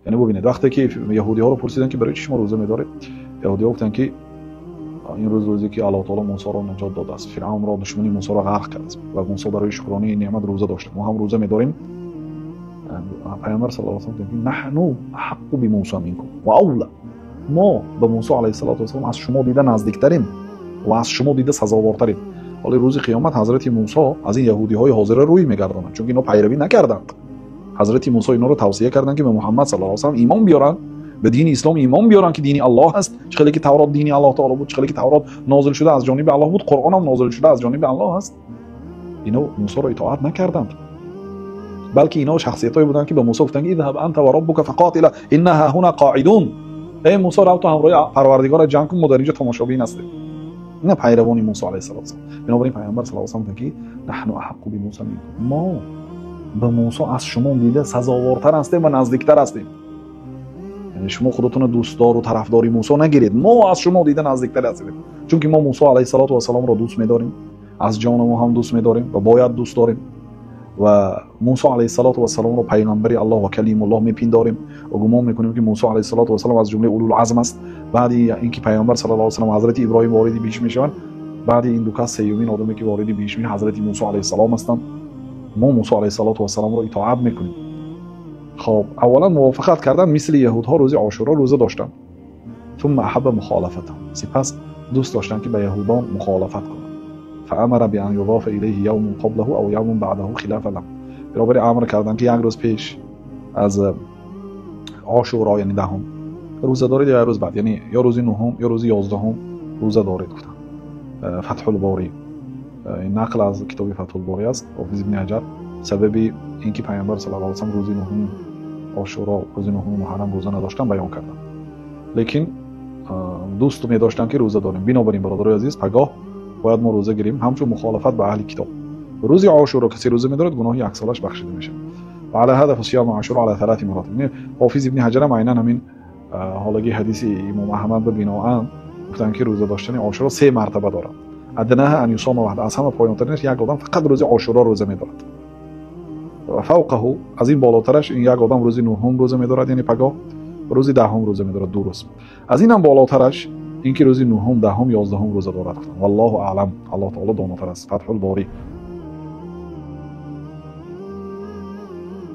Яъне бубинед, вақте ки яҳудиҳоро пурсиданд, ки барои чӣ шумо рӯза медоред, яҳудиҳо гуфтанд, ки ин рӯз рӯзе ки Аллоҳ таоло Мусоро наҷот додааст, Фиръавнро, душмани Мусоро ғарқ кардааст ва Мусо барои шукронии неъмат рӯза дошта, мо ҳам рӯза медорем. Паёмбар саллаллоҳу алайҳи васаллам гуфтанд, ки наҳну аҳаққу бимусо минкум ва авла, мо ба Мусо алайҳиссалоту вассалом аз шумо дида наздиктарем ва аз шумо дида сазовортарем. Ҳоло рӯзи қиёмат ҳазрати Мусо аз ин яҳудиҳои ҳозира рӯй мегардонанд, чунки инҳо пайравӣ накарданд. Ҳазрати Мусо инҳоро тавсия карданд, ки ба Муҳаммад саллаллоҳу алайҳи васаллам имон биёранд, ба дини ислом имон биёранд, ки дини Аллоҳ аст. Чӣ хеле ки Таврот дини Аллоҳ таоло буд, чӣ хеле ки Таврот нозил шуда аз ҷониби Аллоҳ буд, Қуръон ҳам нозил шуда аз ҷониби Аллоҳ аст. Инҳо Мусоро итоат накарданд, балки инҳо шахсиятҳое буданд, ки ба Мусо гуфтанд: идҳаб анта ва роббука фақотила инна ҳаҳуна қоидун. Эй Мусо, рав ту ҳамроҳи Парвардигорат ҷанг кун, мо дар инҷо тамошобин ҳастем. Ина пайравони Мусо алайҳиссалоту вассалом. Бинобар ин Паёмбар саллаллоҳу алайҳи васаллам гуфтанд, ки наҳну аҳаққу бимусо минкум, мо ба Мусо аз шумо дида сазовортар ҳастем ва наздиктар ҳастем. Яъне шумо худатонро дӯстдору тарафдори Мусо нагиред, мо аз шумо дида наздиктар ҳастем, чунки мо Мусо алайҳиссалоту вассаломро дӯст медорем, аз ҷони мо ҳам дӯст медорем ва бояд дӯст дорем ва Мусо алайҳиссалоту вассаломро пайғамбари Аллоҳ ва калимуллоҳ мепиндорем ва гумон мекунем, ки Мусо алайҳиссалоту вассалом аз ҷумлаи улулазм аст. Баъди инки Пайғамбар саллаллоҳу алайҳи васаллам, ҳазрати Иброҳим вориди биҳишт мешаванд, баъди ин ду кас сеюмин одаме, ки вориди биҳишт мешаванд, ҳазрати Мусо алайҳиссалом ҳастанд. Мо Мусо алайҳиссалоту вассаломро итоат мекунем. Хоб, аввалан мувофиқат кардан, мисли яҳудҳо рӯзи Ошуро рӯза доштанд. Сумма аҳабба мухолафатаҳум, сипас дӯст доштанд, ки ба яҳудон мухолафат кунанд. Фаамара биан юзофа илайҳи явмун қаблаҳу ав явмун баъдаҳу хилофа лаҳум. Бинобар ин амр карданд, ки як рӯз пеш аз Ошуро, яъне 10-ум, рӯза доред ё як рӯз баъд, яъне ё рӯзи 9-ум, ё рӯзи 11-ум рӯза доред, гуфтанд. Фатҳулборӣ, ин нақл аз китоби Фатҳулборӣ аст. Ҳофиз ибни Ҳаҷар сабаби ин ки Паёмбар саллаллоҳу алайҳи васаллам рӯзи 9-уми Ошуро, рӯзи 9-уми Муҳаррам рӯза надоштан баён карданд, лекин дӯст медоштанд, ки рӯза дорем. Бинобар ин, бародарои азиз, пагоҳ бояд мо рӯза гирем ҳамчун мухолафат ба аҳли китоб. Рӯзи Ошуро касе рӯза медорад, гуноҳи яксолаш бахшида мешавад. Ва ала ҳада фасияму ашуро ала талати маротиб. Ҳофиз ибни Ҳаҷарам айнан ҳамин ҳолаги ҳадиси имом Аҳмад ба биноан гуфтанд, ки рӯза доштани Ошуро се мартаба дорад. Аднаҳа ан юсома ваҳда, аз ҳама поёнтаринаш як одам фақат рӯзи Ошуро рӯза медорад. Ва фавқаҳу, аз ин болотараш, ин як одам рӯзи 9-ум рӯза медорад, яъне пагоҳ, рӯзи 10-ум рӯза медорад, ду рӯз. Аз инам болотараш ин ки рӯзи 9-ум, 10-ум, 11-ум рӯза дорад, гуфтанд. Валлоҳу аълам, Аллоҳ таоло донотар аст. Фатҳулборӣ.